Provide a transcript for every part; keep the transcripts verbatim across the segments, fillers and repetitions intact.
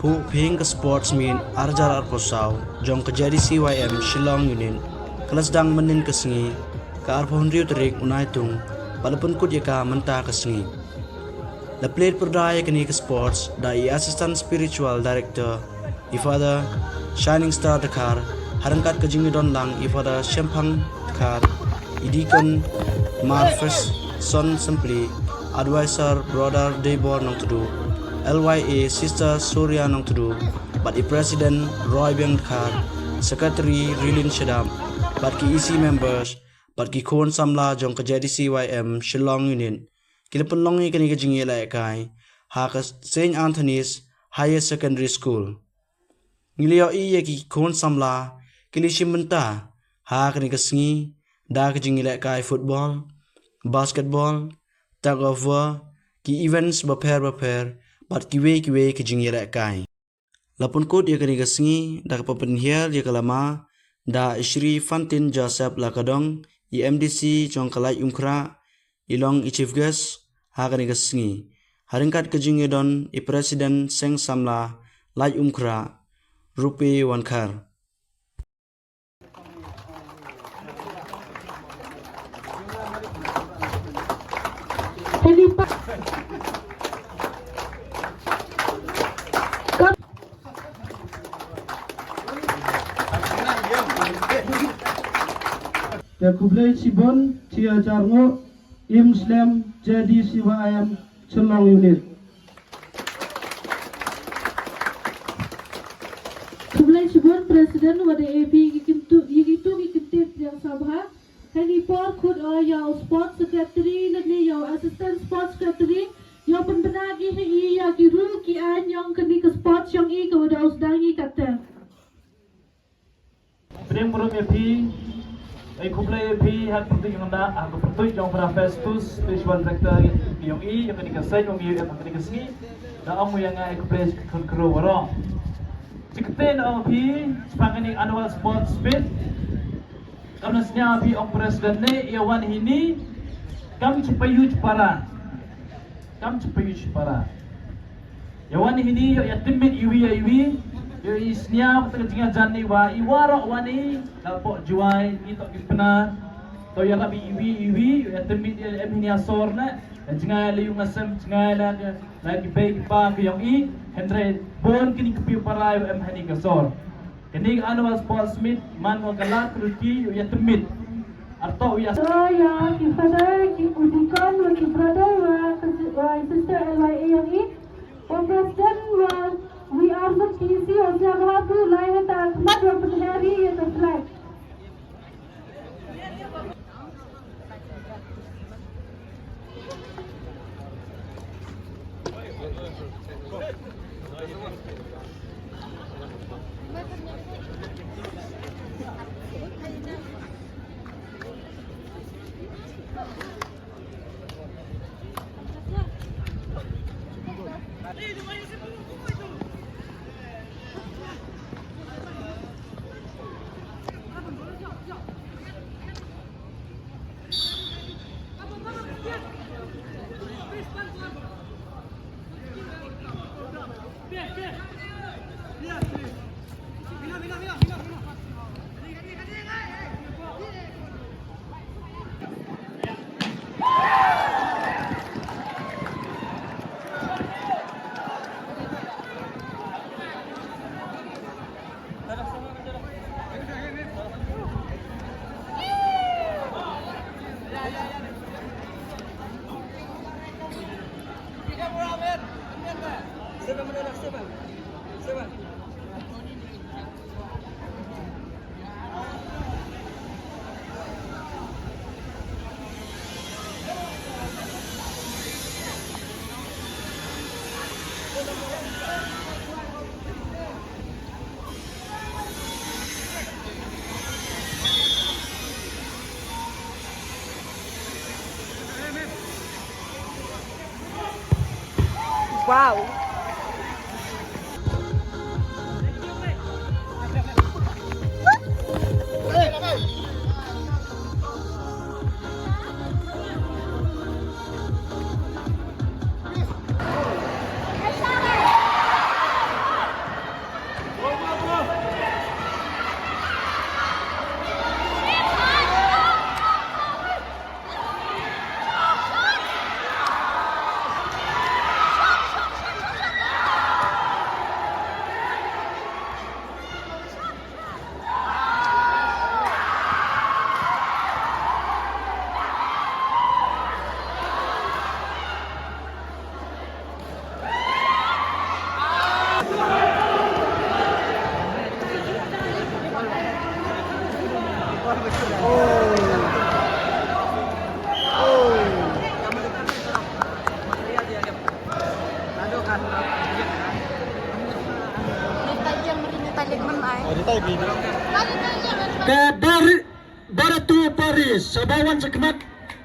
Phi ïing ka Sports Meet ar hajar arphew saw jong ka J D C Y M Shillong Unit ka la sdang mynnin ka sngi, ka arphew hynriew tarik u Naitung, bad la pynkut ïa ka mynta ka sngi. La plie pyrda ïa kane ka sports da i Assistant Spiritual Director, i Father Shining Star Dkhar, ha ryngkat ka jingïadon lang i Father Shemphang Dkhar, i Deacon Mar Ferson Sempli, Advisor Brother Debor Nongtdu, L Y A Sister Surya Nongtdu, bad i President Roy Biang Dkhar, Secretary Rilin Shadap, bad ki E C members, bad ki khun samla jong ka J D C Y M Shillong Unit ki la pynlong ïa kane ka jingïalehkai ha ka Saint Anthony's Higher Secondary School. Ngi la ïohi ïa ki khun samla ki la shim bynta ha kane ka sngi da ka jingïalehkai football, basketball, tug of war, ki events bapher bapher, bad kiwei kiwei ki jingïalehkai. La pynkut ïa kane ka sngi da kaba pynhiar ïa ka lama da i Shri Fantin Joseph Lakadong, i M D C jong ka Laitumkhrah, i long i Chief Guest ha kane ka sngi, ha ryngkat ka jingïadon i President Seng Samla Laitumkhrah, Rupe Wankhar. Te khublei shibun, Tia Jarngo, Im Slem, J D C Y M, Shillong Unit. Khublei shibun President, wa da A P ki kintu, ki kintu, ki kintu, yang sabha. Hani por khut o ya u Sports Secretary, lane ya u Assistant Sports Secretary, ya u pynbna ki hi ya ki rule ki aiñ yong kani ka sports yong i ka wa da u sdang i kata. Pdeng burom ïa phi, ai khublei ïa phi, ha ka pyrtuit jong da, ha ka pyrtuit jong Father Festus, Spiritual Director yong i, yong kani ka seng, yong i, yong kani ka sngi, da ong ïa nga ai khublei khun kro warong. Chikte na ong phi, chipang kani annual sports meet, kam na sñiaw phi ong President ne, ïa wan hini, kam chipayuch para. Kam chipayuch para. Ïa wan hini ïoh ïa tymit iwi ïa iwi. Ïoh i sñiaw kata ka jingïajan ni wa i waroh wan i la poh Jowai i toh ki pnar. To ïa rap iwi iwi ïoh ïa tymit ïa em hini asor ne. Ïa jngai la yung asem jngai la la ki bei ki pa ki yong i. Hynrei bun kini ki pyu para ïoh em hani ka sor. Kani ka annual sports meet man ko ka lad ka ruti ïa tymit. Arto ïa. Ïa ki father ki u deacon wa ki brother wa wa sister L Y A yong i. Wa president wa we are the T C wa sia wa tu lai ha ta khmat wa pynhari ïa ta flag. Wow. Ka Bar-, Barato Parish, sngewbha wan shakhmat,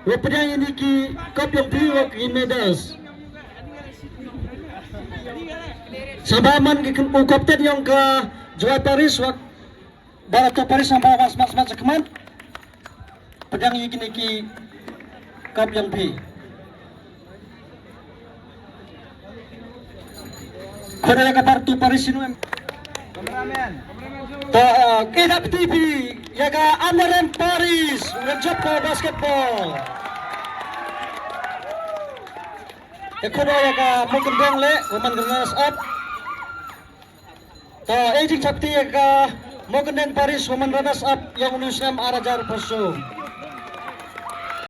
wa pdiang ïa kine ki cup yong phi wa ki medals. Sngewbha man ki kyn-, u captain yong ka Jowai Parish wa Barato Parish, sngewbha wan smat smat shakhmat. Pdiang ïa kine ki cup yong phi. Khun ïa ka Barato Parish sino em? To, eh, K W T P, ïa ka Amnaran Parish, u la jop ka basketball. Te khun ïa ka Mawkyndeng le, u man runners up. To, eh, jingshakti ïa ka Mawkyndeng Parish, u man runners up, ïa une u snem ar hajar phew saw.